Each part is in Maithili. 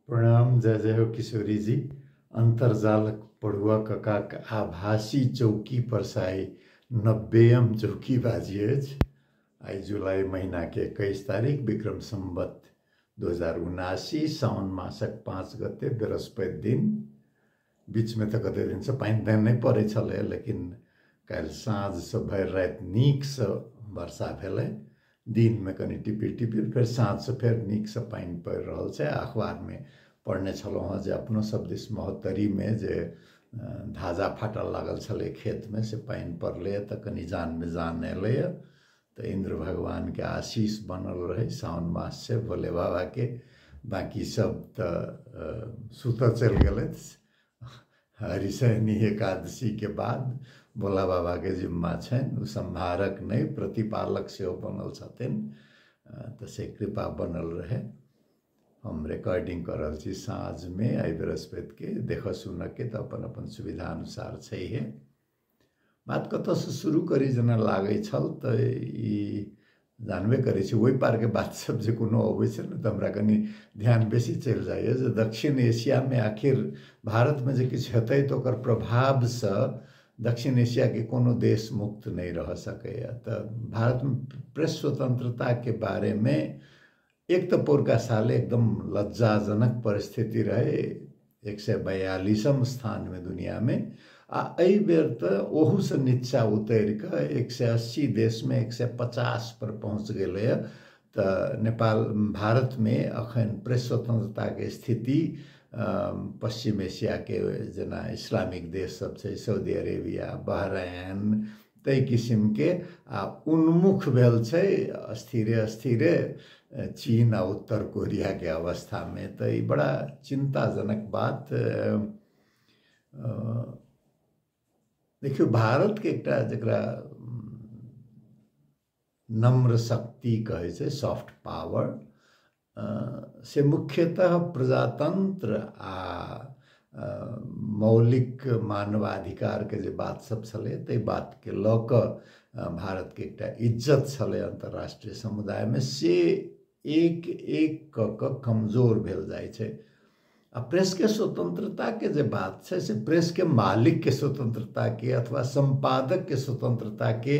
प्रणाम, जय जय हो किशोरी जी। अंतर्जालक पढ़ुआ ककाक आभासी चौकी पर से आइ 90म चौकी बाजी अछि। आइ जुलाई महीना के 21 तारीख, विक्रम संवत 2079, साउन मासक 5 गते, बृहस्पति दिन। बीचमे तऽ कते दिनसँ पानि तानि नहि पड़ै छलै, लेकिन काल्हि साँझसँ भरि राति नीकसँ वर्षा भेलै। दिनमे कनि टिपिर टिपिर, फेर साँझसँ फेर नीकसँ पानि पड़ि रहल छै। अखबारमे पढ़ने छलहुँ हँ जे अपनो सब दिस महोत्तरीमे जे धाजा फाटल लागल छलै खेतमे, से पानि पड़लैए तऽ कनि जानमे जान एलैए। तऽ इन्द्र भगवानके आशीष बनल रहै। सावन मास छै, भोले बाबाके। बाँकी सब तऽ सुतऽ चलि गेलथि। हरिशयनी एकादशीके बाद भोला बाबाके जिम्मा छनि, ओ संहारक नहि प्रतिपालक सेहो बनल छथिन, तऽ से कृपा बनल रहै। हम रिकॉर्डिंग कऽ रहल छी साँझमे आइ बृहस्पतिके। देखऽ सुनऽके तऽ अपन अपन सुविधा अनुसार छैहे। बात कतऽसँ शुरू करी जेना लागै छल, तऽ ई जानबे करै छी ओहि पारके बात सब जे कोनो अबै छै ने तऽ हमरा कनि ध्यान बेसी चलि जाइए जे दक्षिण एशियामे आखिर भारतमे जे किछु हेतै तऽ ओकर प्रभावसँ दक्षिण एशियाके कोनो देश मुक्त नहि रह सकैए। तऽ भारतमे प्रेस स्वतंत्रताके बारेमे एक तऽ पौरका साल एकदम लज्जाजनक परिस्थिति रहै, 142म स्थानमे दुनियामे, आ एहि बेर तऽ ओहूसँ नीचा उतरि कऽ 180 देशमे 150 पर पहुँच गेलैए। तऽ नेपाल भारतमे अखन प्रेस स्वतंत्रताके स्थिति पश्चिम एशियाके जेना इस्लामिक देश सब छै, सऊदी अरेबिया, बहरैन, ताहि किसिमके आ उन्मुख भेल छै अस्थिरे अस्थिरे चीन आ उत्तर कोरियाके अवस्थामे। तऽ ई बड़ा चिन्ताजनक बात। देखियौ, भारतके एकटा जकरा नम्र शक्ति कहै छै, सॉफ्ट पावर, से मुख्यतः प्रजातंत्र आ मौलिक मानवाधिकारके जे बात सब छलै ताहि बातके लऽ कऽ भारतके एकटा इज्जत छलै अन्तर्राष्ट्रीय समुदायमे, से एक एक कऽ कऽ कमजोर भेल जाइ छै। आ प्रेसके स्वतंत्रताके जे बात छै से प्रेसके मालिकके स्वतंत्रताके अथवा सम्पादकके स्वतंत्रताके,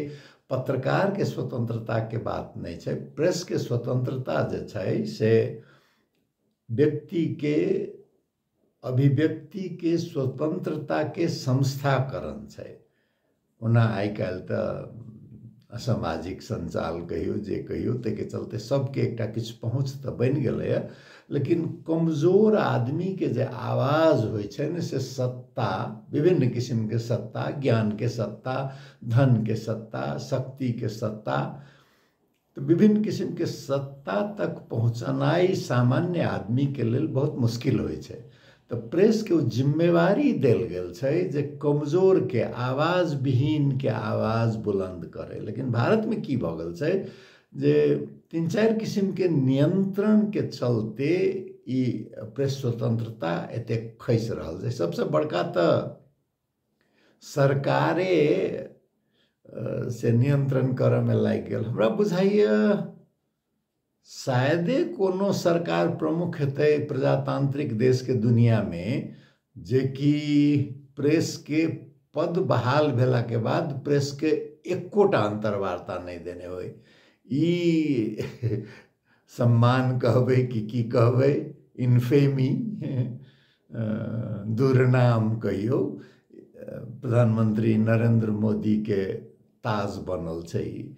पत्रकारके स्वतंत्रताके बात नहि छै। प्रेसके स्वतंत्रता जे छै से व्यक्तिके अभिव्यक्तिके स्वतंत्रताके संस्थाकरण छै। ओना आइ काल्हि तऽ असामाजिक सञ्जाल कहियौ जे कहियौ ताहिके चलते सबके एकटा किछु पहुँच तऽ बनि गेलैए, लेकिन कमजोर आदमीके जे आवाज होइ छै ने से सत्ता, विभिन्न किसिमके सत्ता, ज्ञानके सत्ता, धनके सत्ता, शक्तिके सत्ता, तऽ विभिन्न किसिमके सत्ता तक पहुँचनाइ सामान्य आदमीके लेल बहुत मुश्किल होइ छै। तऽ प्रेसके ओ जिम्मेवारी देल गेल छै जे कमजोरके आवाज, विहीनके आवाज बुलंद करे। लेकिन भारतमे की भऽ गेल छै जे 3-4 किसिमके नियंत्रणके चलते ई प्रेस स्वतंत्रता एतेक खसि रहल छै। सबसँ बड़का तऽ सरकारे से नियंत्रण करऽमे लागि गेल। हमरा बुझाइए शायदे कोनो सरकार प्रमुख हेतै प्रजातांत्रिक देशके दुनियामे जेकि प्रेसके पद बहाल भेलाके बाद प्रेसके एकोटा अन्तर्वार्ता नहि देने होइ। ई सम्मान कहबै कि की कहबै, इन्फेमी, दुर्नाम कहियौ, प्रधानमंत्री नरेंद्र मोदीके ताज बनल छै ई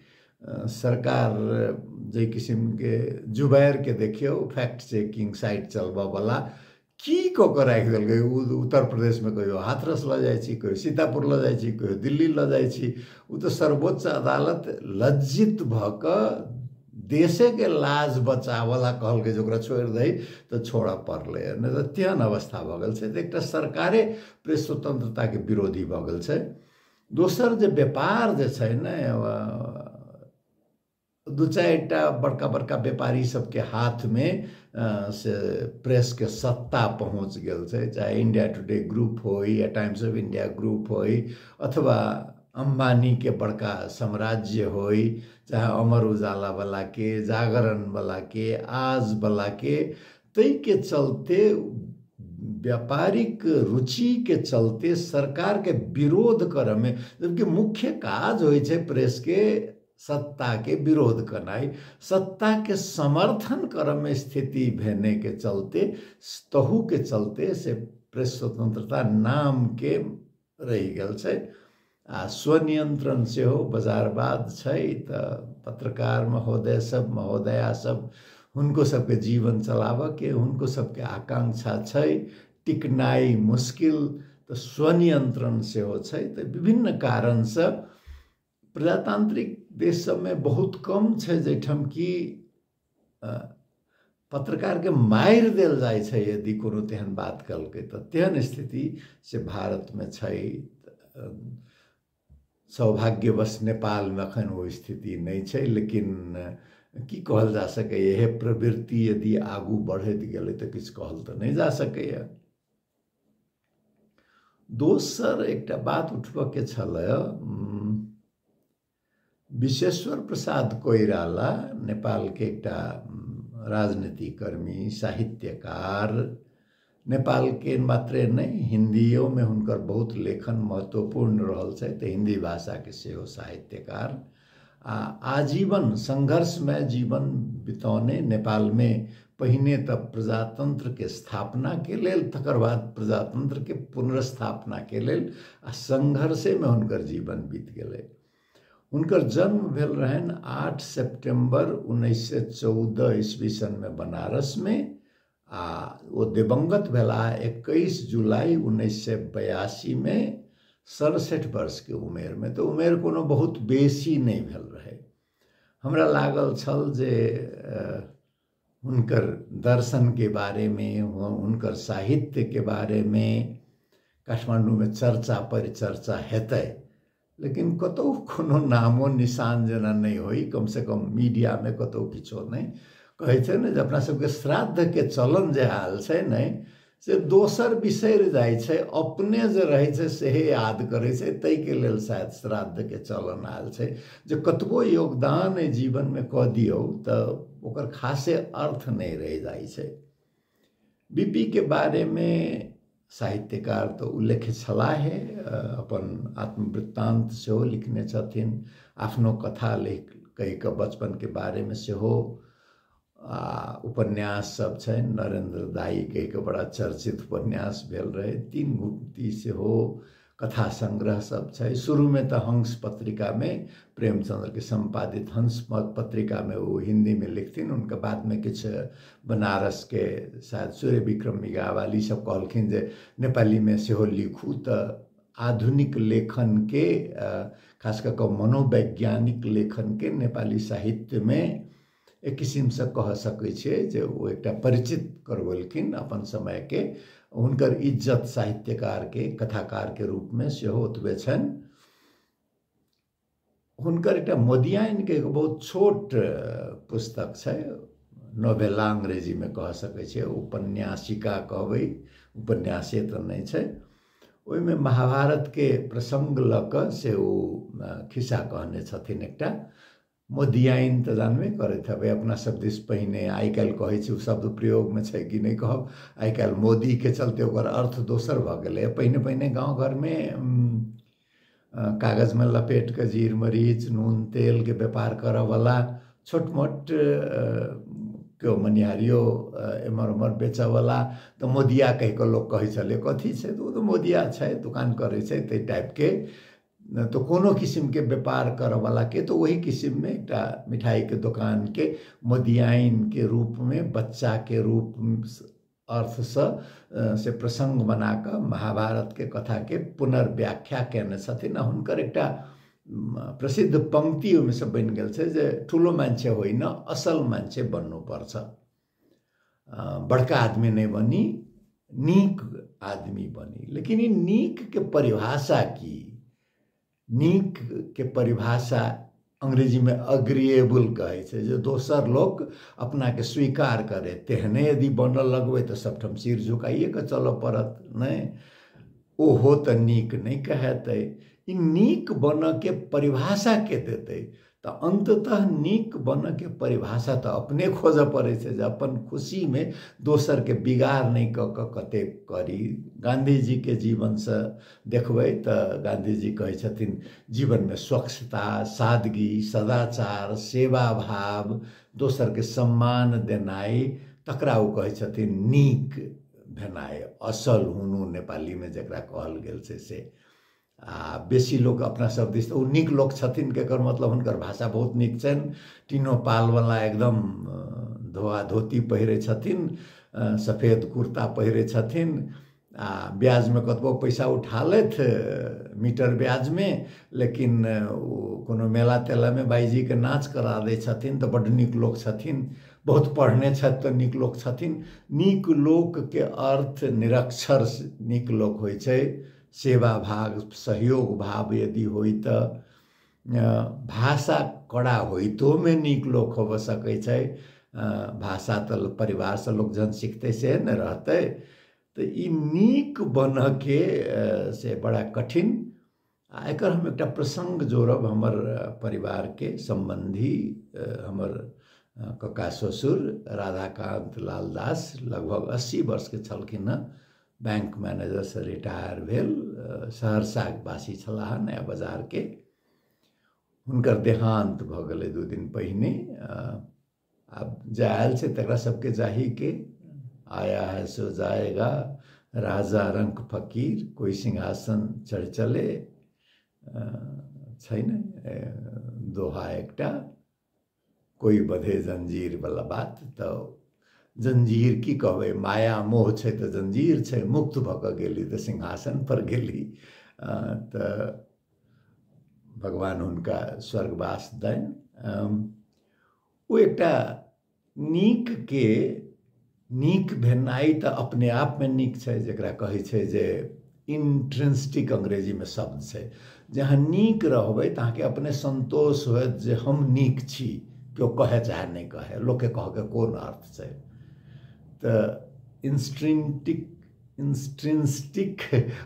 सरकार। जाहि किसिमके जुबैरके देखियौ, फैक्ट चेकिंग साइट चलबऽवला की कऽ कऽ राखि देलकै। उत्तर प्रदेशमे कहियो हाथरस लऽ जाइ छी, कहियो सीतापुर लऽ जाइ छी, कहियो दिल्ली लऽ जाइ छी। ओ तऽ सर्वोच्च अदालत लज्जित भऽ कऽ देशेके लाज बचावला कहलकै जे ओकरा छोड़ि दही, तऽ छोड़ऽ पड़लै, नहि तऽ तेहन अवस्था भऽ गेल छै। तऽ एकटा सरकारे प्रेस स्वतंत्रताके विरोधी भऽ गेल छै। दोसर जे व्यापार जे छै ने, 2-4 टा बड़का बड़का व्यापारी सबके हाथमे से प्रेसके सत्ता पहुँच गेल छै, चाहे इंडिया टुडे ग्रुप होइ या टाइम्स ऑफ इंडिया ग्रुप होइ अथवा अंबानी के बड़का साम्राज्य होइ, चाहे अमर उजाला वाला के, जागरण वाला के, आज वाला के। ताहिके चलते व्यापारिक रुचिके चलते सरकारके विरोध करऽमे, जबकि मुख्य काज होइ छै प्रेसके सत्ताके विरोध करनाइ, सत्ताके समर्थन करऽमे स्थिति भेनेके चलते, तहूके चलते से प्रेस स्वतंत्रता नामके रहि गेल छै। आ स्वनियंत्रण सेहो बाजारवाद छै, तऽ पत्रकार महोदय सब महोदया सब हुनको सबके जीवन चलाबऽके हुनको सबके आकांक्षा छै, टिकनाइ मुश्किल, तऽ स्वनियंत्रण सेहो छै। तऽ विभिन्न कारणसँ प्रजातांत्रिक देश सबमे बहुत कम छै जाहिठाम कि पत्रकारके मारि देल जाइ छै यदि कोनो तेहन बात कहलकै तऽ। तेहन स्थिति से भारतमे छै। सौभाग्यवश नेपालमे एखन ओ स्थिति नहि छै, लेकिन की कहल जा सकैए, इएह प्रवृत्ति यदि आगू बढ़ैत गेलै तऽ किछु कहल तऽ नहि जा सकैए। दोसर एकटा बात उठबऽके छलै, विश्वेश्वर प्रसाद कोइराला नेपालके एकटा राजनीतिकर्मी साहित्यकार, नेपालके मात्रे नहि हिन्दियोमे हुनकर बहुत लेखन महत्वपूर्ण रहल छै, तऽ हिन्दी भाषाके सेहो साहित्यकार आ आजीवन संघर्षमय जीवन बितौने नेपालमे पहिने तऽ प्रजातंत्रके स्थापनाके लेल, तकर बाद प्रजातंत्रके पुनर्स्थापनाके लेल आ संघर्षेमे हुनकर जीवन बीत गेलै। हुनकर जन्म भेल रहनि 8 सेप्टेम्बर 1914 ईस्वी सनमे बनारसमे आ ओ दिवंगत भेलाह 21 जुलाई 1982 मे 67 वर्षके उमेरमे। तऽ उमेर कोनो बहुत बेसी नहि भेल रहै। हमरा लागल छल जे हुनकर दर्शनके बारेमे, हुनकर साहित्यके बारेमे काठमाण्डूमे चर्चा परिचर्चा हेतै, लेकिन कतहु कोनो नामो निशान जेना नहि होइ, कमसँ कम मीडियामे कतहु किछो नहि। कहै छै ने जे अपना सबके श्राद्धके चलन जे आयल छै ने से दोसर बिसरि जाइ छै, अपने जे रहै छै सेहे याद करै छै, ताहिके लेल शायद श्राद्धके चलन आयल छै जे कतबो योगदान एहि जीवनमे कऽ दियौ तऽ ओकर खासे अर्थ नहि रहि जाइ छै। बीपीके बारेमे साहित्यकार तऽ उल्लेख छलाहे, अपन आत्मवृत्तान्त सेहो लिखने छथिन, आफ्नो कथा लिख कहि कऽ बचपनके बारेमे सेहो आ उपन्यास सब छनि। नरेंद्र दाई कहि कऽ बड़ा चर्चित उपन्यास भेल रहै, 3 गुप्ती सेहो कथा संग्रह सब छै। शुरूमे तऽ हंस पत्रिकामे प्रेमचंद्रके सम्पादित हंस पत्रिकामे ओ हिन्दीमे लिखथिन, हुनका बादमे किछु बनारसके शायद सूर्य विक्रम मिगावाली सब कहलखिन जे नेपालीमे सेहो लिखू। तऽ आधुनिक लेखनके खास कऽ कऽ मनोवैज्ञानिक लेखनके नेपाली साहित्यमे एक किसिमसँ कह सकै छियै जे ओ एकटा परिचित करबेलखिन अपन समयके। हुनकर इज्जत साहित्यकारके कथाकारके रूपमे सेहो ओतबे छनि। हुनकर एकटा मोदियाइनके एगो बहुत छोट पुस्तक छै, नोवेला अंग्रेजीमे कह सकै छियै, उपन्यासिका कहबै, उपन्यासे तऽ नहि छै। ओहिमे महाभारतके प्रसङ्ग लऽ कऽ से ओ खिस्सा कहने छथिन एकटा। मोदियाइन तऽ जानबे करैत हेबै अपना सब दिस, पहिने आइ काल्हि कहै छै ओ शब्द प्रयोगमे छै कि नहि कहब, आइ काल्हि मोदीके चलते ओकर अर्थ दोसर भऽ गेलै। पहिने पहिने गाँव घरमे कागजमे लपेट कऽ जीर मरीच नून तेलके व्यापार करऽवला छोट मोट केओ मनिहारियो एम्हर ओम्हर बेचऽवला तऽ मोदिया कहि कऽ लोक कहै छलै, कथी छै तऽ ओ तऽ मोदिया छै, दोकान करै छै, ताहि टाइपके। तऽ कोनो किसिमके व्यापार करऽवलाके तऽ ओहि किसिममे एकटा मिठाइके दोकानके मोदियाइनके रूपमे बच्चाके रूप अर्थसँ से प्रसङ्ग बना कऽ महाभारतके कथाके पुनर्व्याख्या कयने छथिन। आ हुनकर एकटा प्रसिद्ध पंक्ति ओहिमे से बनि गेल छै जे ठुलो मान्छे होइन असल मान्छे बन्नुपर्छ, बड़का आदमी नहि बनी, नीक आदमी बनी। लेकिन ई नीकके परिभाषा की? नीक के परिभाषा अंग्रेजीमे अग्रीएबल कहै छै, जे दोसर लोक अपनाके स्वीकार करे। तेहने यदि बनऽ लगबै तऽ सबठाम सिर झुकाइए कऽ चलऽ पड़त, नहि ओहो तऽ नीक नहि कहेतै। ई नीक बनऽके परिभाषा के देतै? तऽ अन्ततः नीक बनऽके परिभाषा तऽ अपने खोजऽ पड़ै छै जे अपन खुशीमे दोसरके बिगाड़ नहि कऽ कऽ कतेक करी। गाँधीजीके जीवनसँ देखबै तऽ गाँधीजी कहै छथिन जीवनमे स्वच्छता, सादगी, सदाचार, सेवा भाव, दोसरके सम्मान देनाइ, तकरा ओ कहै छथिन नीक भेनाइ, असल हुनु नेपालीमे जकरा कहल गेल छै से। आ बेसी लोक अपना सब दिस ओ नीक लोक छथिन केकर मतलब हुनकर भाषा बहुत नीक छनि, टीनो पालवला एकदम धोआ धोती पहिरै छथिन, सफेद कुर्ता पहिरै छथिन, आ ब्याजमे कतबो पैसा उठा लेथि मीटर ब्याजमे, लेकिन ओ कोनो मेला तेलामे बाइजीके नाच करा दै छथिन तऽ बड्ड नीक लोक छथिन, बहुत पढ़ने छथि तऽ नीक लोक छथिन। नीक लोकके अर्थ निरक्षर नीक लोक होइ छै, सेवा भाव, सहयोग भाव यदि होइ तऽ भाषा कड़ा होइतोमे नीक लोक होबऽ सकै छै। भाषा तऽ परिवारसँ लोक जहन सिखतै से ने रहतै। तऽ ई नीक बनऽके से बड़ा कठिन। आ एकर हम एकटा प्रसङ्ग जोड़ब, हमर परिवारके सम्बन्धी हमर कका ससुर राधाकान्त लाल दास लगभग 80 वर्षके छलखिन हँ, बैंक मैनेजरसँ रिटायर भेल, सहरसाके वासी छलाह नया बाजारके। हुनकर देहान्त भऽ गेलै 2 दिन पहिने। आब जे आयल छै तकरा सबके जाहीके, आया है सो जाएगा, राजा रंक फकीर कोई सिंहासन चढ़ चले, छै ने दोहा एकटा, कोई बधे जंजीर वाला बात। तऽ जंजीर की कहबै, माया मोह छै तऽ जंजीर छै, मुक्त भऽ कऽ गेली तऽ सिंहासन पर गेली। तऽ भगवान हुनका स्वर्गवास देन। ओ एकटा नीक के नीक भेनाइ तऽ अपने आपमे नीक छै, जकरा कहै छै जे इंट्रिंस्टिक अंग्रेजीमे शब्द छै, जे अहाँ नीक रहबै तऽ अहाँके अपने सन्तोष होयत जे हम नीक छी, केओ कहै चाहे नहि कहै, लोकके कहऽके कोन अर्थ छै। तऽ इंस्ट्रिंस्टिक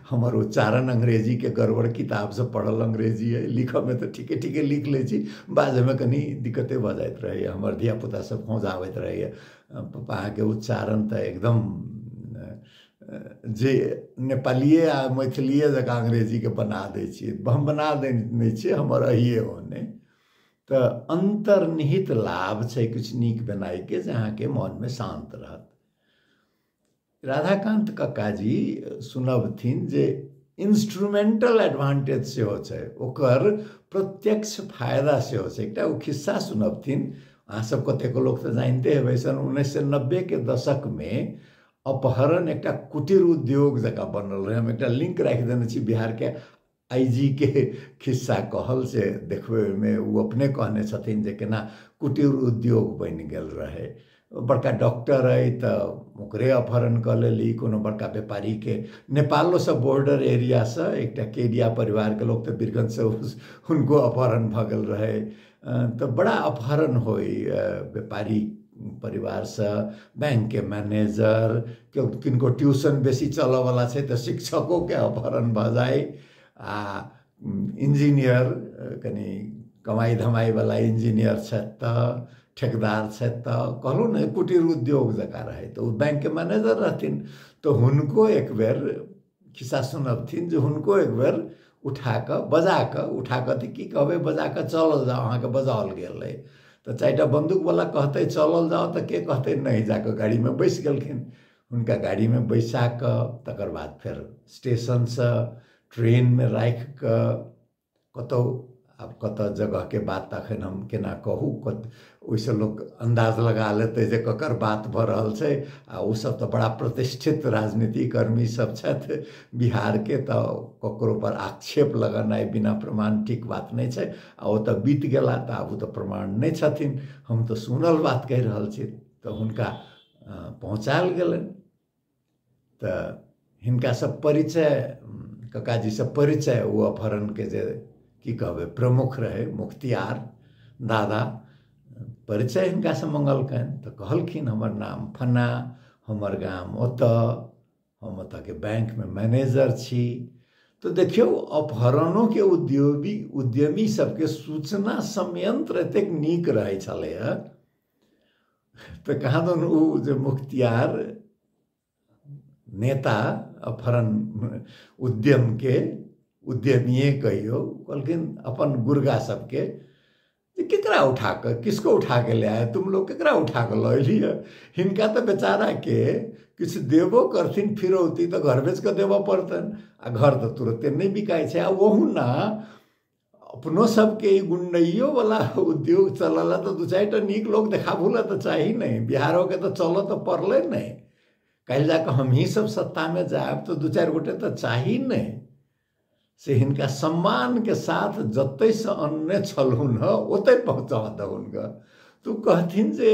हमर उच्चारण अंग्रेजीके गड़बड़, किताबसँ पढ़ल अंग्रेजी अइ, लिखऽमे तऽ ठीके ठीके लिख लै छी, बाजऽमे कनि दिक्कते भऽ जाइत रहैए। हमर धियापुता सब खौंझाबैत रहैए, पप्पा अहाँके उच्चारण तऽ एकदम जे नेपालिए आ मैथिलीए जकाँ अंग्रेजीके बना दै छियै, हम बना दै नहि छियै, हमर अहिए ओहने। तऽ अन्तर्निहित लाभ छै किछु नीक भेनाइके, जे अहाँके मोनमे शान्त रहत। राधाकान्त कक्काजी सुनबथिन जे इंस्ट्रूमेंटल एडवांटेज सेहो छै, ओकर प्रत्यक्ष फायदा सेहो छै। एकटा ओ खिस्सा सुनबथिन, अहाँसब कतेको लोक तऽ जानिते हेबै, सन 1990 के दशकमे अपहरण एकटा कुटीर उद्योग जकाँ बनल रहै। हम एकटा लिंक राखि देने छी बिहारके आईजी के खिस्सा कहल, से देखबै ओहिमे ओ अपने कहने छथिन जे केना कुटीर उद्योग बनि गेल रहै। बड़का डॉक्टर अइ तऽ ओकरे अपहरण कऽ लेली, कोनो बड़का व्यापारीके, नेपालोसँ बॉर्डर एरियासँ एकटा केरिया परिवारके लोक तऽ बीरगंजसँ हुनको अपहरण भऽ गेल रहै। तऽ बड़ा अपहरण होइ व्यापारी परिवारसँ, बैंकके मैनेजर, किनको ट्यूशन बेसी चलऽवला छै तऽ शिक्षकोके अपहरण भऽ जाइ, आ इंजीनियर कनि कमाइ धमाइवला इंजीनियर छथि तऽ ठेकेदार छथि तऽ कहलहुँ ने कुटीर उद्योग जकाँ रहै। तऽ ओ बैंकके मैनेजर रहथिन तऽ हुनको एक बेर खिस्सा सुनबथिन जे हुनको एक बेर उठा कऽ बजा कऽ, उठा कऽ तऽ की कहबै, बजा कऽ चलल जाउ, अहाँके बजाओल गेल अइ। तऽ 4टा बन्दूकवला कहतै चलल जाउ तऽ के कहतै नहि, जाकऽ गाड़ीमे बैसि गेलखिन। हुनका गाड़ीमे बैसा कऽ तकर बाद फेर स्टेशनसँ ट्रेनमे राखि कऽ कतहु, आब कतऽ जगहके बात तऽ एखन हम केना कहू, ओहिसँ लोक अन्दाज लगा लेतै जे ककर बात भऽ रहल छै। आ ओसब तऽ बड़ा प्रतिष्ठित राजनीतिकर्मी सब छथि बिहारके, तऽ ककरो पर आक्षेप लगेनाइ बिना प्रमाण ठीक बात नहि छै। आ ओ तऽ बीत गेला तऽ आब ओ तऽ प्रमाण नहि छथिन, हम तऽ सुनल बात कहि रहल छी। तऽ हुनका पहुँचायल गेलनि। तऽ हिनकासँ परिचय, ककाजीसँ परिचय, ओ अपहरणके जे की कहबै प्रमुख रहै, मुख्तियार दादा, परिचय हिनकासँ मङ्गलकनि। तऽ कहलखिन हमर नाम फन्ना, हमर गाम ओतऽ, हम ओतऽके बैंकमे मैनेजर छी। तऽ देखियौ अपहरणोके उद्यमी सबके सूचना संयंत्र एतेक नीक रहै छलैए। तऽ कहाँ दन ओ जे मुख्तियार नेता अपहरण उद्यमके उद्यमिए कहियौ, कहलखिन अपन गुर्गा सबके जे केकरा उठा कऽ, किसको उठा के ले आए तुम लोग, केकरा उठा कऽ लऽ एलियै? हिनका तऽ बेचाराके किछु देबो करथिन फिरौती तऽ घर बेच कऽ देबऽ पड़तनि, आ घर तऽ तुरते नहि बिकाइ छै। आ ओहुना अपनो सबके ई गुंडइयो वाला उद्योग चलल तऽ दू चारिटा नीक लोक देखाबू लए तऽ चाही नहि। बिहारोके तऽ चलऽ तऽ पड़लै नहि, काल्हि जाकऽ हमही सब सत्तामे जायब तऽ दू चारि गोटे तऽ चाही नहि। से हिनका सम्मानके साथ जतयसँ अनने छलहुन हँ ओतहि पहुँचा दहुन गऽ। तऽ कहथिन जे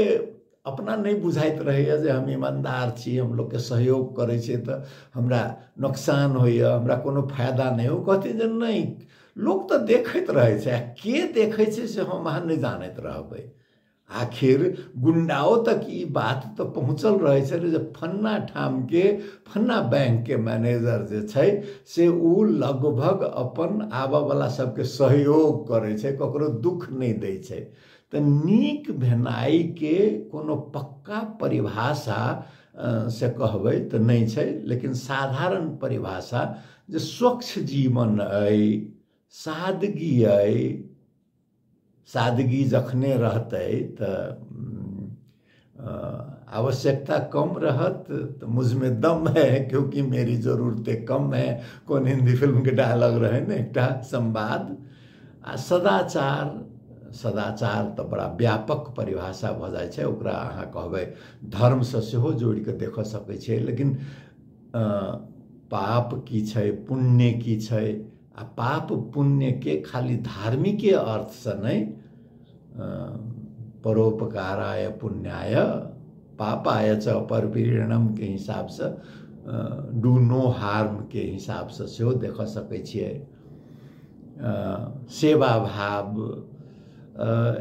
अपना नहि बुझाइत रहैए जे हम ईमानदार छी, हम लोकके सहयोग करै छियै तऽ हमरा नोकसान होइए, हमरा कोनो फायदा नहि। ओ कहथिन जे नहि, लोक तऽ देखैत रहै छै, आ के देखै छै से हम अहाँ नहि जानैत रहबै। आखिर गुंडाओ तक ई बात तऽ पहुँचल रहै छै जे फन्ना ठामके फन्ना बैंकके मैनेजर जे छै से ओ लगभग अपन आबयवला सबके सहयोग करै छै, ककरो दुःख नहि दै छै। तऽ नीक भेनाइके कोनो पक्का परिभाषा से कहबै तऽ नहि छै, लेकिन साधारण परिभाषा जे स्वच्छ जीवन अइ, सादगी अइ, सादगी जखने रहतै तऽ आवश्यकता कम रहत, तऽ मुझमे दम है क्योंकि मेरी जरूरतें कम है, कोन हिंदी फिल्मके डायलॉग रहै ने एकटा संवाद। आ सदाचार, सदाचार तऽ बड़ा व्यापक परिभाषा भऽ जाइ छै, ओकरा अहाँ कहबै धर्मसँ सेहो जोड़िकऽ देखऽ सकै छियै। लेकिन पाप की छै, पुण्य की छै, आ पाप पुण्यके खाली धार्मिके अर्थसँ नहि, परोपकाराय पुण्याय पापाय च परपीड़नमके हिसाबसँ, do no हार्मके हिसाबसँ सेहो देखऽ सकै छियै। सेवा भाव,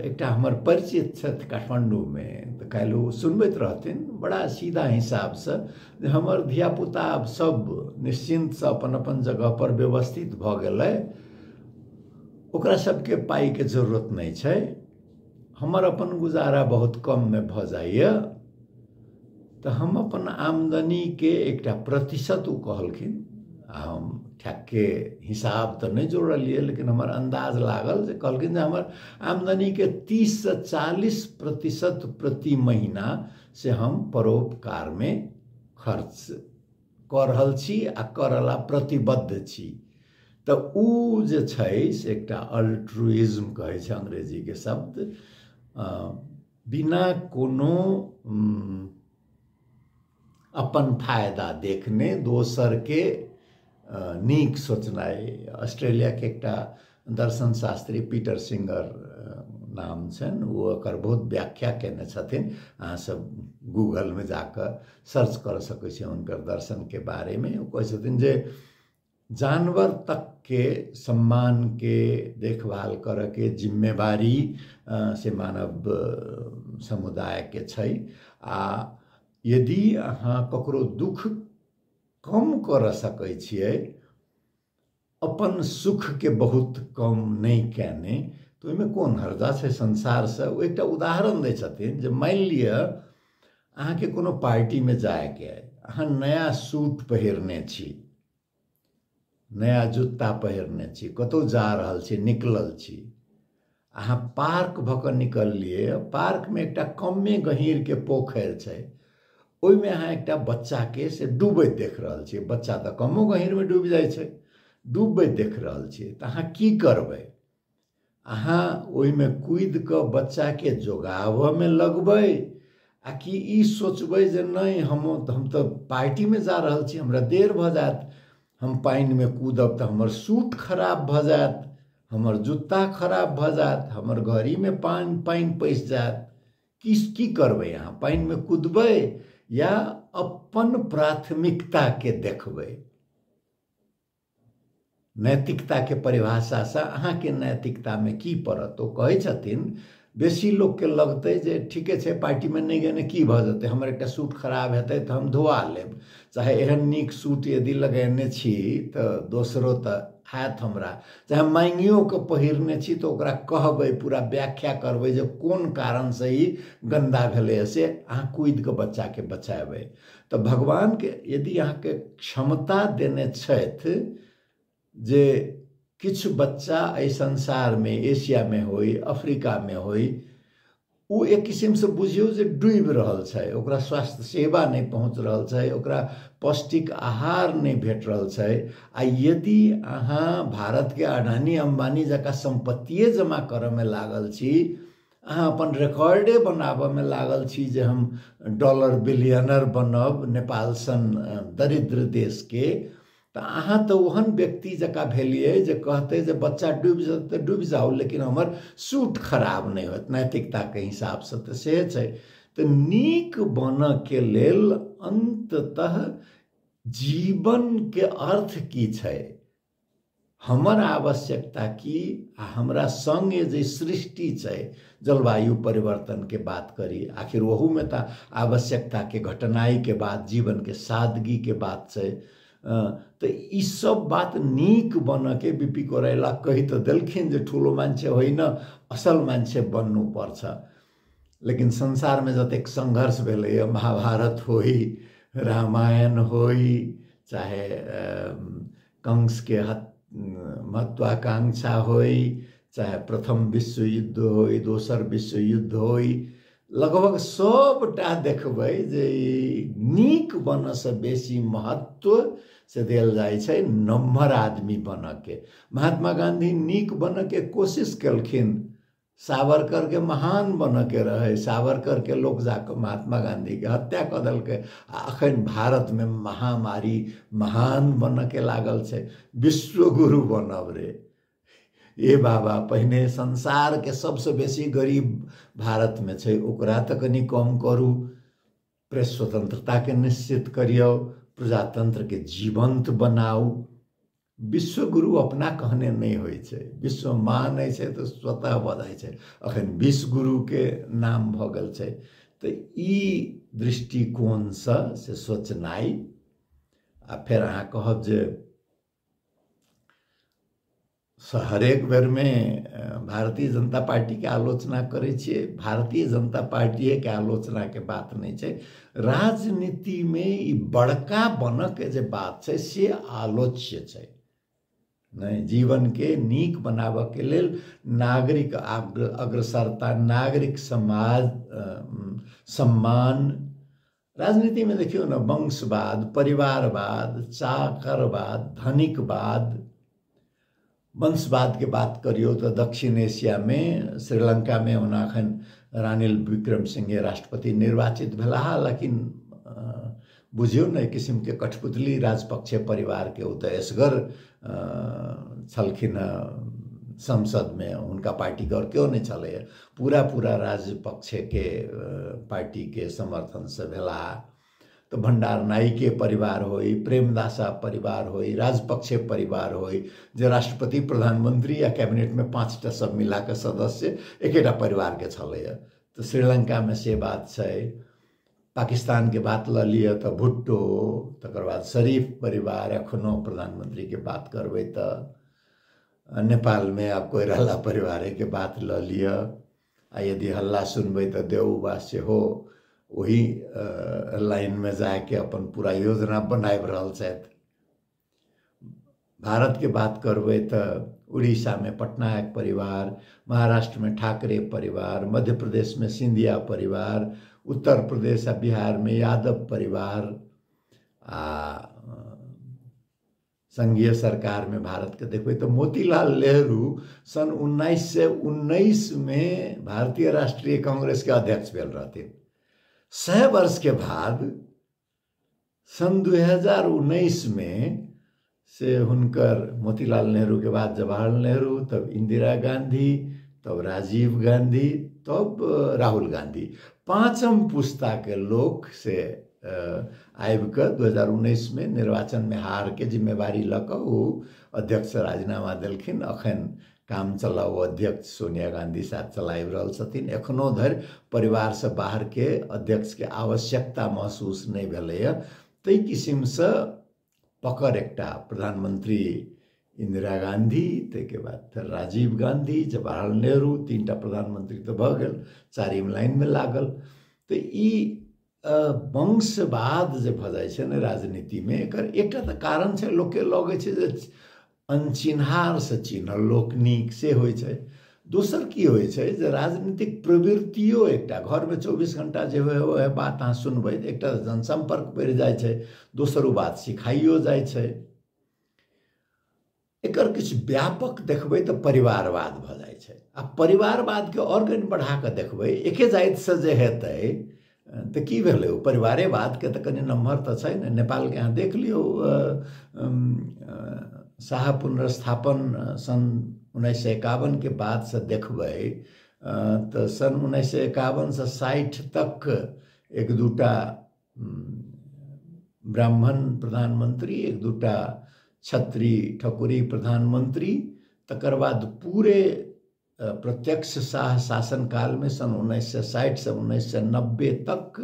एकटा हमर परिचित छथि काठमाण्डूमे, तऽ काल्हि ओ सुनबैत रहथिन बड़ा सीधा हिसाबसँ जे हमर धियापुता आब सब निश्चिन्तसँ अपन अपन जगहपर व्यवस्थित भऽ गेलै, ओकरा सबके पाइके जरूरत नहि छै, हमर अपन गुजारा बहुत कममे भऽ जाइए, तऽ हम अपन आमदनीके एकटा प्रतिशत ओ कहलखिन, आ हम ठेकके हिसाब तऽ नहि जोड़लियै लेकिन हमर अन्दाज लागल जे कहलखिन जे हमर आमदनीके 30 से 40% प्रति महीना से हम परोपकारमे खर्च कऽ रहल छी आ करला प्रतिबद्ध छी। तऽ ओ जे छै से एकटा अल्ट्रुइज्म कहै छै अंग्रेजीके शब्द, बिना कोनो अपन फायदा देखने दोसरके नीक सोचनाइ। ऑस्ट्रेलियाके एकटा दर्शन शास्त्री पीटर सिंगर नाम छनि, ओ एकर बहुत व्याख्या केने छथिन, अहाँ सब गूगलमे जाकऽ सर्च कर सकै छी हुनकर दर्शनके बारेमे। ओ कहै छथिन जे जानवर तकके सम्मानके देखभाल करऽके जिम्मेवारी से मानव समुदायके छै, आ यदि अहाँ ककरो दुःख कम करऽ सकै छियै अपन सुखके बहुत कम नहि कयने, तऽ ओहिमे कोन हर्जा छै संसारसँ। ओ एकटा उदाहरण दै छथिन जे मानि लिअ अहाँके कोनो पार्टीमे जायके अइ, अहाँ नया सूट पहिरने छी, नया जुत्ता पहिरने छी, कतहु जा रहल छी, निकलल छी, अहाँ पार्क भऽ कऽ निकललियै, पार्कमे एकटा कमे गहीँरके पोखरि छै, ओहिमे अहाँ एकटा बच्चाके से डूबैत देख रहल छियै, बच्चा तऽ कमो गहीँरमे डूबि जाइ छै, डूबैत देख रहल छियै, तऽ अहाँ की करबै? अहाँ ओहिमे कूदि कऽ बच्चाके जोगाबऽमे लगबै, आ कि ई सोचबै जे नहि हम तऽ पार्टीमे जा रहल छी, हमरा देर भऽ जायत, हम पानिमे कूदब तऽ हमर सूट खराब भऽ जायत, हमर जुत्ता खराब भऽ जायत, हमर घड़ीमे पानि पैसि जायत, की करबै अहाँ? पानिमे कूदबै या अपन प्राथमिकताके देखबै? नैतिकताके परिभाषासँ अहाँके नैतिकतामे की पड़त? ओ कहै छथिन बेसी लोकके लगतै जे ठीके छै, पार्टीमे नहि गेने की भऽ जेतै, हमर एकटा सूट खराब हेतै तऽ हम धोआ लेब, चाहे एहन नीक सूट यदि लगेने छी तऽ दोसरो तऽ हैत हमरा, चाहे माँगियो कऽ पहिरने छी तऽ ओकरा कहबै, पूरा व्याख्या करबै जे कोन कारणसँ ई गन्दा भेलैए, से अहाँ कूदि कऽ बच्चाके बचेबै। तऽ भगवानके यदि अहाँके क्षमता देने छथि जे किछु बच्चा एहि संसारमे, एशियामे होइ, अफ्रीकामे होइ, ओ एक किसिमसँ बुझियौ जे डूबि रहल छै, ओकरा स्वास्थ्य सेवा नहि पहुँच रहल छै, ओकरा पौष्टिक आहार नहि भेट रहल छै, आ यदि अहाँ भारतके अडानी अम्बानी जकाँ सम्पत्तिए जमा करऽमे लागल छी, अहाँ अपन रिकॉर्डे बनाबऽमे लागल छी जे हम डॉलर बिलियनर बनब नेपाल सन दरिद्र देशके, तऽ अहाँ तऽ ओहन व्यक्ति जकाँ भेलियै जे कहतै जे बच्चा डूबि जेतै तऽ डूबि जाउ, लेकिन हमर सूट खराब नहि होयत, नैतिकताके हिसाबसँ तऽ से छै। तऽ नीक बनऽके लेल अन्ततः जीवनके अर्थ की छै, हमर आवश्यकता की, आ हमरा सङ्गे जे सृष्टि छै, जलवायु परिवर्तनके बात करी, आखिर ओहूमे तऽ आवश्यकताके घटनाइके बात, जीवनके सादगीके बात छै। तऽ ई सब बात नीक बनऽके बीपी कोइराला कहि तऽ देलखिन जे ठुलो मान्छे होइन, असल मान्छे बन्नुपर्छ, लेकिन संसारमे जतेक सङ्घर्ष भेलैए, महाभारत होइ, रामायण होइ, चाहे कंसके महत्वाकांक्षा होइ, चाहे प्रथम विश्व युद्ध होइ, दोसर विश्व युद्ध होइ, लगभग सबटा देखबै जे नीक बनऽसँ बेसी महत्व से देल जाइ छै नम्हर आदमी बनऽके। महात्मा गांधी नीक बनऽके कोशिश केलखिन, सावरकरके महान बनऽके रहै, सावरकरके लोक जाकऽ महात्मा गांधीके हत्या कऽ देलकै, आ अखन भारतमे महामारी महान बनऽके लागल छै, विश्वगुरु बनब रे ए बाबा। पहिने संसारके सबसँ बेसी गरीब भारतमे छै, ओकरा तऽ कनि कम करू, प्रेस स्वतंत्रताके निश्चित करियौ, प्रजातंत्रके जीवंत बनाउ। विश्वगुरु अपना कहने नहि होइ छै, विश्व मानै छै तऽ स्वतः भऽ जाइ छै। अखन विश्व गुरुके नाम भऽ गेल छै। तऽ ई दृष्टिकोणसँ से सोचनाइ। आ फेर अहाँ कहब जे हरेक बेरमे भारतीय जनता पार्टीके आलोचना करै छियै, भारतीय जनता पार्टीएके आलोचनाके बात नहि छै, राजनीतिमे ई बड़का बनऽके जे बात छै से आलोच्य छै। नहि, जीवनके नीक बनाबऽके लेल नागरिक अग्रसरता, नागरिक समाज सम्मान, राजनीतिमे देखियौ ने वंशवाद, परिवारवाद, चाकरवाद, धनिकवाद, वंशवाद के बात करियौ तऽ दक्षिण एशियामे श्रीलंकामे ओना अखन रानिल विक्रम सिंहे राष्ट्रपति निर्वाचित भेलाह, लेकिन बुझियौ ने एक किसिमके कठपुतली राजपक्षे परिवारके ओ तऽ एसगर छलखिन संसदमे, हुनका पार्टीके आओर केओ नहि छलैए, पूरा पूरा राजपक्षेके पार्टीके समर्थनसँ भेलाह। तऽ भंडार नाईके परिवार होइ, प्रेमदासा परिवार होइ, राजपक्षे परिवार होइ, जे राष्ट्रपति, प्रधानमंत्री या कैबिनेटमे 5टा सब मिलाकऽ सदस्य एकेटा परिवारके छलैए। तऽ श्रीलंकामे से बात छै। पाकिस्तानके बात लऽ लिअ तऽ भुट्टो, तकर बाद शरीफ परिवार, एखनो प्रधानमंत्रीके बात करबै तऽ नेपालमे आब कोइराला परिवारेके बात लऽ लिअ, आ यदि हल्ला सुनबै तऽ देउबा सेहो ओही लाइनमे जाके अपन पूरा योजना बनाबि रहल छथि। भारतके बात करबै तऽ उड़ीसामे पटनायक परिवार, महाराष्ट्रमे ठाकरे परिवार, मध्य प्रदेशमे सिंधिया परिवार, उत्तर प्रदेश आ बिहारमे यादव परिवार, आ संघीय सरकारमे भारतके देखबै तऽ मोतीलाल नेहरू सन् 1919 में भारतीय राष्ट्रीय कांग्रेसके अध्यक्ष भेल रहथिन। 100 वर्ष के बाद सन् 2019 में से हुनकर मोतीलाल नेहरू के बाद जवाहरलाल नेहरू, तब इंदिरा गांधी, तब राजीव गांधी, तब राहुल गांधी, 5म पुस्ता के लोक से आबि कऽ 2019 में निर्वाचन में हार के जिम्मेवारी लऽ कऽ ओ अध्यक्ष राजीनामा देलखिन। अखन काम चलाउ अध्यक्ष सोनिया गांधी साथ चलाबि रहल छथिन। एखनो धरि परिवारसँ बाहरके अध्यक्षके आवश्यकता महसूस नहि भेलैए। ताहि किसिमसँ पकड़ एकटा प्रधानमंत्री इंदिरा गांधी, ताहिके बाद फेर राजीव गांधी, जवाहरलाल नेहरू, 3टा प्रधानमंत्री तऽ भऽ गेल, 4 लाइनमे लागल। तऽ ई वंशवाद जे भऽ जाइ छै ने राजनीतिमे, एकर एकटा तऽ कारण छै लोकके लगै छै जे अनचिन्हारसँ चिन्हल लोक नीक, से होइ छै। दोसर की होइ छै जे राजनीतिक प्रवृत्तियो एकटा घरमे 24 घंटा जे होइ बात अहाँ सुनबै, एकटा जनसम्पर्क बढ़ि जाइ छै, दोसर ओ बात सिखाइयो जाइ छै। एकर किछु व्यापक देखबै तऽ परिवारवाद भऽ जाइ छै। आ परिवारवादके आओर कनि बढ़ा कऽ देखबै, एके जातिसँ जे हेतै तऽ की भेलै, ओ परिवारेवादके तऽ कनि नम्हर तऽ छै ने। नेपालके अहाँ देख लियौ, शाह पुनर्स्थापन सन् 1951 के बादसँ देखबै तऽ सन् 1951 से 60 तक 1-2टा ब्राह्मण प्रधानमंत्री, 1-2टा क्षत्रिय ठकुरी प्रधानमंत्री, तकर बाद पूरे प्रत्यक्ष शाह शासनकाल में सन् 1960 से 1990 तक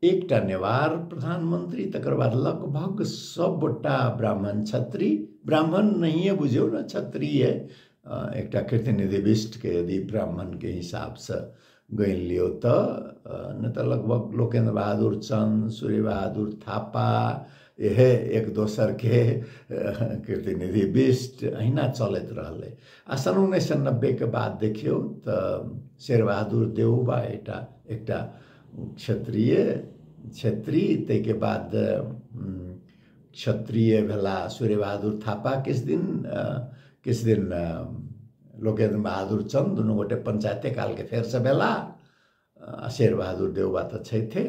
एकटा नेवार प्रधानमंत्री, तकर बाद लगभग सबटा ब्राह्मण क्षत्रिय, ब्राह्मण नहिए बुझियौ ने, क्षत्रिय एकटा कीर्तिनिधि बिष्टके यदि ब्राह्मणके हिसाबसँ गनि लियौ तऽ नहि तऽ लगभग लोकेन्द्र बहादुर चंद, सूर्य बहादुर थापा, इहे एक दोसरके कीर्तिनिधि बिष्ट अहिना चलैत रहलै। आ सन् 1990 के बाद देखियौ तऽ शेरबहादुर देउबा एकटा क्षत्रिय क्षेत्री, ताहिके बाद क्षत्रिय भेला सूर्य बहादुर थापा, किछु दिन लोकेन्द्र बहादुर चंद, दुनू गोटे पंचायते कालके फेरसँ भेला। आ शेरबहादुर देउबा तऽ छैथे।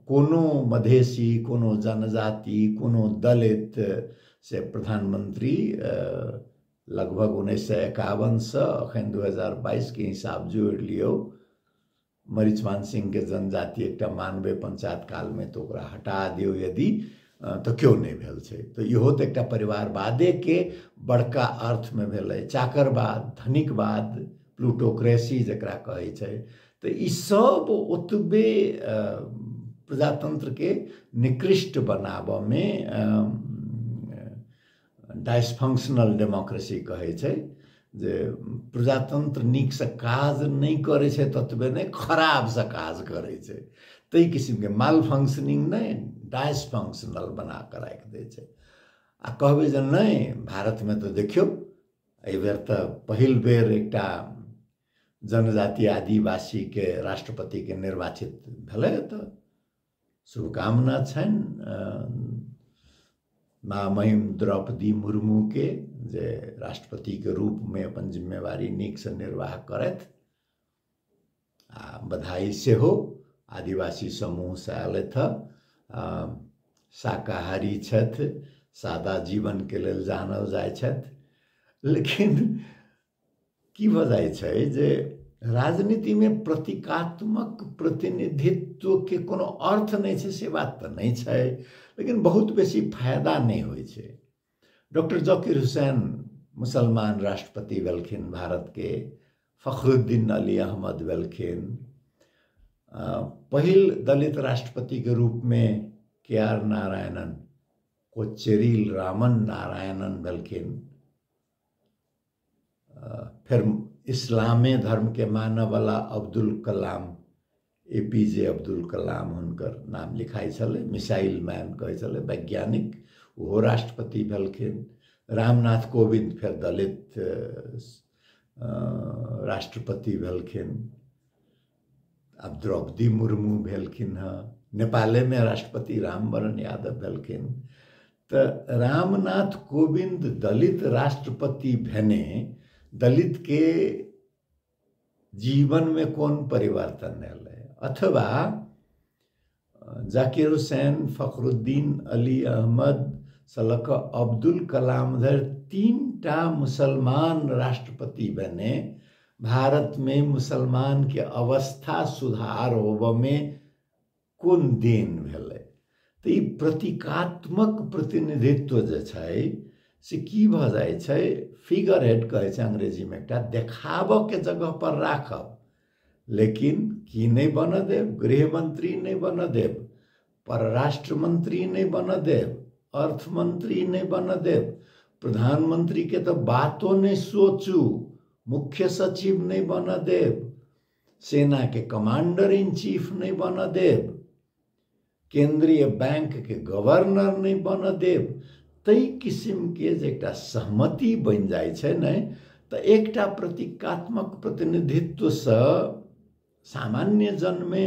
कोनो मधेसी, कोनो जनजाति, कोनो दलित से प्रधानमंत्री लगभग 1951 से अखन 2022 के हिसाब जोड़ि लियौ, मरिचमान सिंह के जनजाति एकटा मानबै पंचायत कालमे तऽ ओकरा हटा दियौ यदि तऽ केओ नहि भेल छै। तऽ इहो तऽ एकटा परिवारवादेके बड़का अर्थमे भेलै, चाकरवाद, धनिकवाद, प्लूटोक्रेसी जकरा कहै छै। तऽ ई सब ओतबे प्रजातंत्रके निकृष्ट बनाबऽमे डाइसफंक्शनल डेमोक्रेसी कहै छै, जे प्रजातंत्र नीकसँ काज नहि करै छै ततबे नहि, खराबसँ काज करै छै। ताहि किसिमके माल फंक्शनिंग नहि, डाइसफंक्शनल बना कऽ राखि दै छै। आ कहबै जे नहि, भारतमे तऽ देखियौ एहिबेर तऽ पहिल बेर एकटा जनजाति आदिवासीके राष्ट्रपतिके निर्वाचित भेलै, तऽ शुभकामना छनि महामहिम द्रौपदी मुर्मूके जे राष्ट्रपतिके रूपमे अपन जिम्मेवारी नीकसँ निर्वाह करथि। आ बधाई सेहो आदिवासी समूहसँ आयलथि, शाकाहारी छथि, सादा जीवनके लेल जानल जाइ छथि। लेकिन की भऽ जाइ छै जे राजनीतिमे प्रतीकात्मक प्रतिनिधित्वके कोनो अर्थ नहि छै, से बात तऽ नहि छै, लेकिन बहुत बेसी फायदा नहि होइ छै। डॉक्टर जकीर हुसैन मुसलमान राष्ट्रपति भेलखिन भारतके, फखरुद्दीन अली अहमद भेलखिन, पहिल दलित राष्ट्रपतिके रूपमे के आर नारायणन, कोचेरिल रामन नारायणन भेलखिन। फिर इस्लामे धर्मके मानऽवला Abdul Kalam, APJ Abdul Kalam हुनकर नाम लिखाइ छलै, मिसाइल मैन कहै छलै, वैज्ञानिक, ओहो राष्ट्रपति भेलखिन। रामनाथ कोविंद फेर दलित राष्ट्रपति भेलखिन। आब द्रौपदी मुर्मू भेलखिन हँ, नेपालेमे राष्ट्रपति रामवरण यादव भेलखिन। तऽ रामनाथ कोविंद दलित राष्ट्रपति भेने दलित के जीवन में कौन परिवर्तन एलै? अथवा जाकिर हुसैन, फखरुद्दीन अली अहमद से लऽ कऽ अब्दुल कलाम धरि 3टा मुसलमान राष्ट्रपति बने, भारत में मुसलमान के अवस्था सुधार होबऽ में कोन देन भेलै? तऽ ई प्रतीकात्मक प्रतिनिधित्व जे छै से की भऽ जाइ छै, फिगर हेड कहै छै अंग्रेजीमे, एकटा देखाबऽके जगह पर राखब, लेकिन की नहि बनऽ देब, गृहमंत्री नहि बनऽ देब, परराष्ट्र मंत्री नहि बनऽ देब, अर्थमंत्री नहि बनऽ देब, प्रधानमंत्री के तऽ बातो नहि सोचू, मुख्य सचिव नहि बनऽ देब, सेना के कमांडर इन चीफ नहि बनऽ देब, केंद्रीय बैंक के गवर्नर नहि बनऽ देब। ताहि किसिमके जे एकटा सहमति बनि जाइ छै ने, तऽ एकटा प्रतीकात्मक प्रतिनिधित्वसँ सामान्य जनमे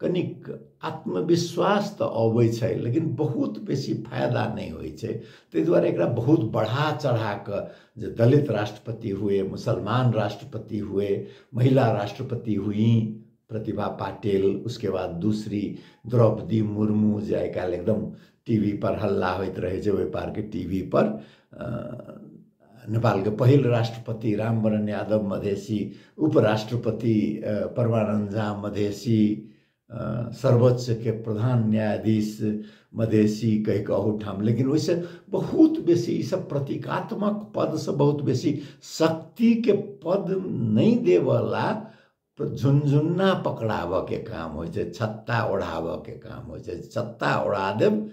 कनिक आत्मविश्वास तऽ अबै छै, लेकिन बहुत बेसी फायदा नहि होइ छै। ताहि दुआरे एकरा बहुत बढ़ा चढ़ा कऽ जे दलित राष्ट्रपति हुए, मुसलमान राष्ट्रपति हुए, महिला राष्ट्रपति हुई प्रतिभा पाटिल, उसके बाद दूसरी द्रौपदी मुर्मू, जे आइ काल्हि एकदम टीवी पर हल्ला होइत रहै छै, ओहि पारके टीवी पर नेपालके पहिल राष्ट्रपति रामवरण यादव मधेसी, उपराष्ट्रपति परमानन्द झा मधेसी, सर्वोच्च के प्रधान न्यायाधीश मधेसी कहि कऽ अहूठाम। लेकिन ओहिसँ बहुत बेसी ईसब प्रतीकात्मक पदसँ बहुत बेसी शक्तिके पद नहि देवला झुनझुन्ना पकड़ाबऽके काम होइ छै, छत्ता ओढ़ाबऽके काम होइ छै। छत्ता ओढ़ा देब,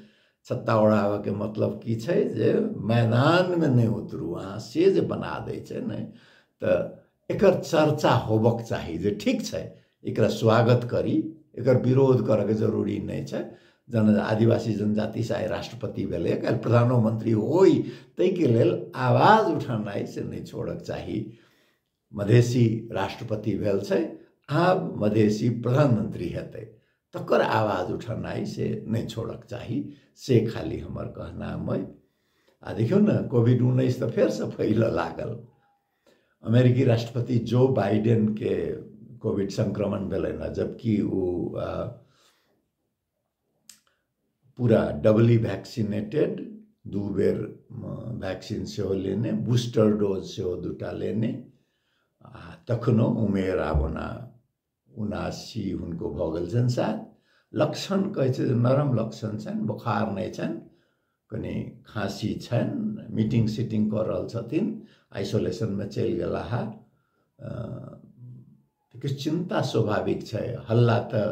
छत्ता ओढ़ाबऽके मतलब की छै जे मैदानमे नहि उतरू अहाँ, से जे बना दै छै ने, तऽ एकर चर्चा होबक चाही जे ठीक छै, एकरा स्वागत करी, एकर विरोध करऽके जरूरी नहि छै। जन आदिवासी जनजातिसँ आइ राष्ट्रपति भेलै, काल्हि प्रधानोमंत्री होइ, ताहिके लेल आवाज उठेनाइ से नहि छोड़क चाही। मधेसी राष्ट्रपति भेल छै, आब मधेसी प्रधानमंत्री हेतै, तकर आवाज उठेनाइ से नहि छोड़क चाही, से खाली हमर कहनाम अइ। आ देखियौ ने, कोविड-19 तऽ फेरसँ फैलऽ लागल। अमेरिकी राष्ट्रपति जो बाइडेन के कोविड संक्रमण भेलै ने, जबकि ओ पूरा डबली वैक्सीनेटेड, 2 बेर वैक्सीन सेहो लेने, बूस्टर डोज सेहो 2टा लेने, आ तखनो उमेर आब ओना 79 हुनको भऽ गेल छनि शायद। लक्षण कहै छै जे नरम लक्षण छनि, बोखार नहि छनि, कनि खाँसी छनि, मीटिंग सीटिंग कऽ रहल छथिन, आइसोलेशनमे चलि गेला हा। किछु चिन्ता स्वाभाविक छै। हल्ला तऽ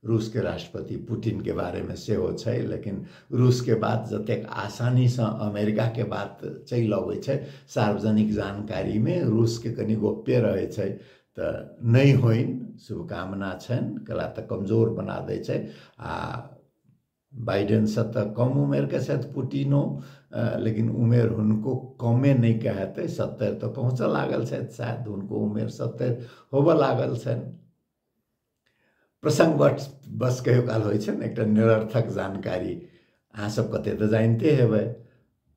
रूसके राष्ट्रपति पुतिनके बारेमे सेहो छै, लेकिन रूसके बात जतेक आसानीसँ अमेरिकाके बात चलि अबै छै सार्वजनिक जानकारीमे, रूसके कनि गोप्य रहै छै, तऽ नहि होइन, शुभकामना छनि, कला तऽ कमजोर बना दै छै। आ बाइडेनसँ तऽ कम उमेरके छथि पुतिनो, लेकिन उमेर हुनको कमे नहि कहेतै, 70 तऽ पहुँचऽ लागल छथि शायद, हुनको उमेर 70 होबऽ लागल छनि। प्रसङ्गवश बस कहियो काल होइ छै ने एकटा निरर्थक जानकारी, अहाँ सब कते तऽ जानिते हेबै।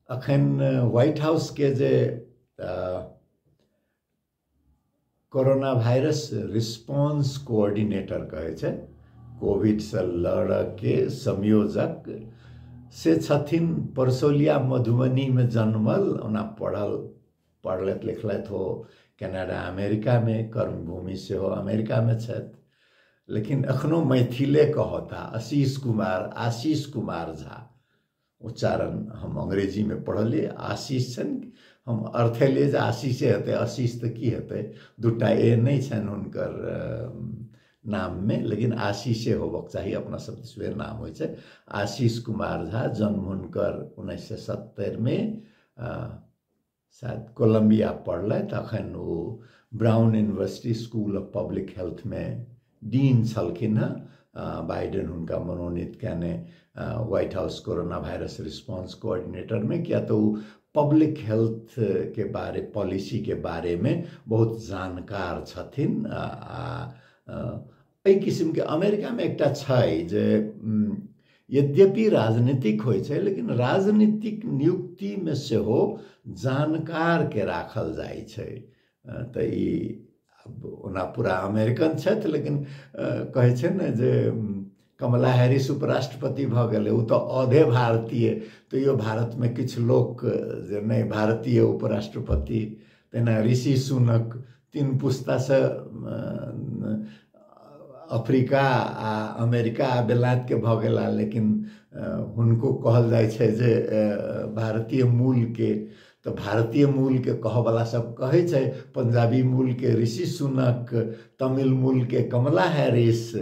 अखन व्हाइट हाउसके जे कोरोना वायरस रिस्पॉन्स कोऑर्डिनेटर कहै छै, कोविडसँ लड़ऽके संयोजक, से छथिन परसौलिया मधुबनीमे जन्मल, ओना पढ़लथि लिखलथि हो कनाडा अमेरिकामे, कर्मभूमि सेहो अमेरिकामे छथि, लेकिन एखनो मैथिले कहता, आशीष कुमार झा। उच्चारण हम अंग्रेजीमे पढ़लियै, आशीष छनि, हम अर्थेलियै जे आशीषे हेतै, आशीष तऽ की हेतै, 2टा ए नहि छनि हुनकर नाममे, लेकिन आशीषे होबक चाही, अपना सब दिस वएह नाम होइ छै। आशीष कुमार झा, जन्म हुनकर 1970मे शायद कोलम्बिया पढ़लथि, अखन ओ Brown university school of public हेल्थमे dean छलखिन हँ। बाइडेन हुनका मनोनीत कयने White House corona virus response कोऑर्डिनेटरमे, किया तऽ ओ पब्लिक हेल्थ के बारे, पॉलिसी के बारेमे बहुत जानकार छथिन। आ एहि किसिमके अमेरिकामे एकटा छै जे यद्यपि राजनीतिक होइ छै, लेकिन राजनीतिक नियुक्तिमे सेहो जानकारके राखल जाइ छै। तऽ ई ओना पूरा अमेरिकन छथि, लेकिन कहै छै ने जे कमला हैरिस उपराष्ट्रपति भऽ गेलै, ओ तऽ आधे भारतीय, तैयो भारतमे किछु लोक जे नहि भारतीय उपराष्ट्रपति, तहिना ऋषि सुनक 3 पुस्तासँ अफ्रीका आ अमेरिका आ बेलायतके भऽ गेला, लेकिन हुनको कहल जाइ छै जे भारतीय मूलके। तऽ भारतीय मूलके कहऽवला सब कहै छै, पंजाबी मूलके ऋषि सुनक, तमिल मूलके कमला हैरिस,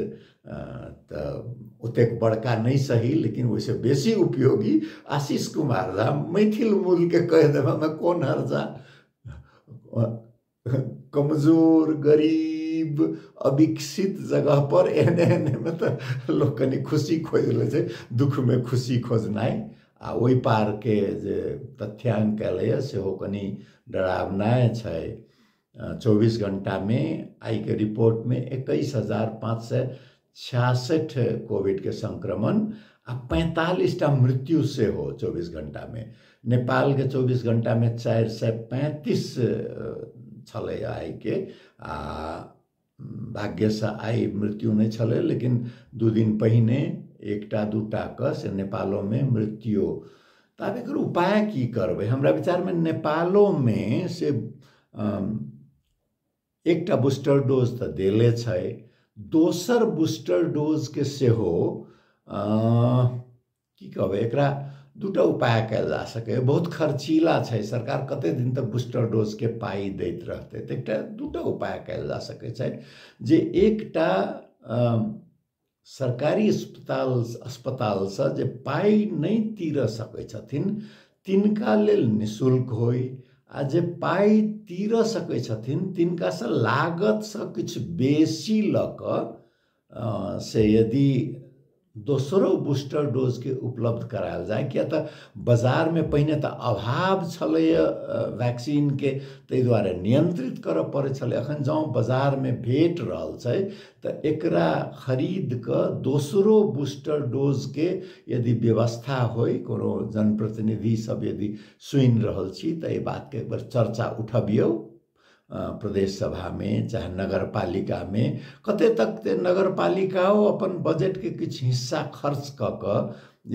तऽ ओतेक बड़का नहि सही लेकिन ओहिसँ बेसी उपयोगी आशीष कुमार झा। मैथिल मूलके कहि देबऽमे कोन हर्जा? कमजोर, गरीब, अविकसित जगह पर एहने एहनेमे तऽ लोक कनि खुशी खोजि लै छै, दुःखमे खुशी खोजनाइ। आ ओहि पारके जे तथ्यांक एलैए सेहो कनि डरावनाइ छै। 24 घंटामे आइके रिपोर्टमे 21,566 कोविडके संक्रमण आ 45टा मृत्यु सेहो 24 घंटामे। नेपालके 24 घंटामे 435 छलै आइके, आ भाग्यसँ आइ मृत्यु नहि छलै, लेकिन 2 दिन पहिने 1टा 2टा के से नेपालोमे मृत्यु। तऽ आब एकर उपाय की करबै? हमरा विचारमे नेपालोमे से 1टा बूस्टर डोज तऽ देले छै, दोसर बूस्टर डोजके सेहो की कहबै, एकरा 2टा उपाय कयल जा सकैए। बहुत खर्चीला छै, सरकार कते दिन तक बूस्टर डोजके पाइ दैत रहतै? तऽ 1टा 2टा उपाय कयल जा सकै छै जे 1टा सरकारी अस्पतालसँ जे पाइ नहि तीर सकै छथिन तिनका लेल निःशुल्क होइ, आ जे पाइ तीर सकै छथिन तिनकासँ लागतसँ किछु बेसी लऽ कऽ से यदि दोसरो बूस्टर डोजके उपलब्ध करायल जाय। किया तऽ बाजारमे पहिने तऽ अभाव छलैए वैक्सीनके, ताहि दुआरे नियंत्रित करऽ पड़ै छलै। एखन जँ बाजारमे भेट रहल छै तऽ एकरा खरीद कऽ दोसरो बूस्टर डोजके यदि व्यवस्था होइ, कोनो जनप्रतिनिधि सब यदि सुनि रहल छी तऽ एहि बातके एक बेर चर्चा उठबियौ प्रदेश सभामे चाहे नगरपालिकामे। कते तक ते नगरपालिकाओ अपन बजटके किछु हिस्सा खर्च कऽ कऽ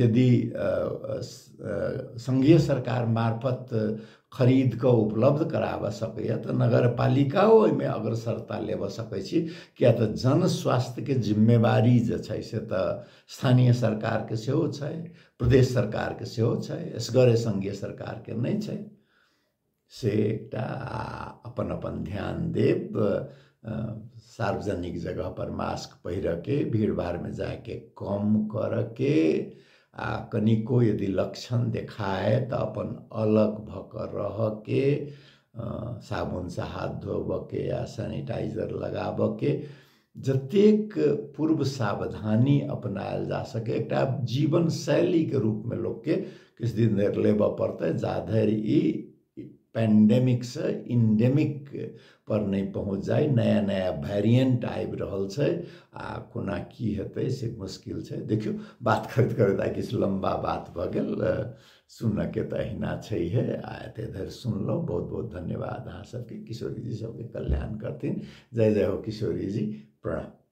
यदि संघीय सरकार मार्फत खरीद कऽ उपलब्ध कराबऽ सकैए तऽ नगरपालिकाओ ओहिमे अग्रसरता लेबऽ सकै छी। किया तऽ जन स्वास्थ्यके जिम्मेवारी जे छै से तऽ स्थानीय सरकारके सेहो छै, प्रदेश सरकारके सेहो छै, एसगरे संघीय सरकारके नहि छै। से एकटा अपन अपन ध्यान देब, सार्वजनिक जगह पर मास्क पहिरके, भीड़ भाड़मे जाके कम करके, आ कनिको यदि लक्षण देखाए तऽ अपन अलग भऽ कऽ रहके, साबुनसँ हाथ धोबऽके या सैनिटाइजर लगाबऽके, जतेक पूर्व सावधानी अपनायल जा सके एकटा जीवन शैलीके रूपमे लोकके किछु दिन धरि लेबऽ पड़तै, जाधरि ई पेंडेमिक से इंडेमिक पर नहीं पहुँच जाए। नया नया वेरिएंट आबि रहल छै आ कोना की हेतै से मुश्किल छै। देखियौ बात करैत करैत आइ किछु लम्बा बात भऽ गेल, सुनऽके तऽ अहिना छैहे। आ एते धरि सुनलहुँ, बहुत बहुत धन्यवाद अहाँ सबके। किशोरी जी सबके कल्याण करथिन। जय जय हो किशोरी जी, प्रणाम।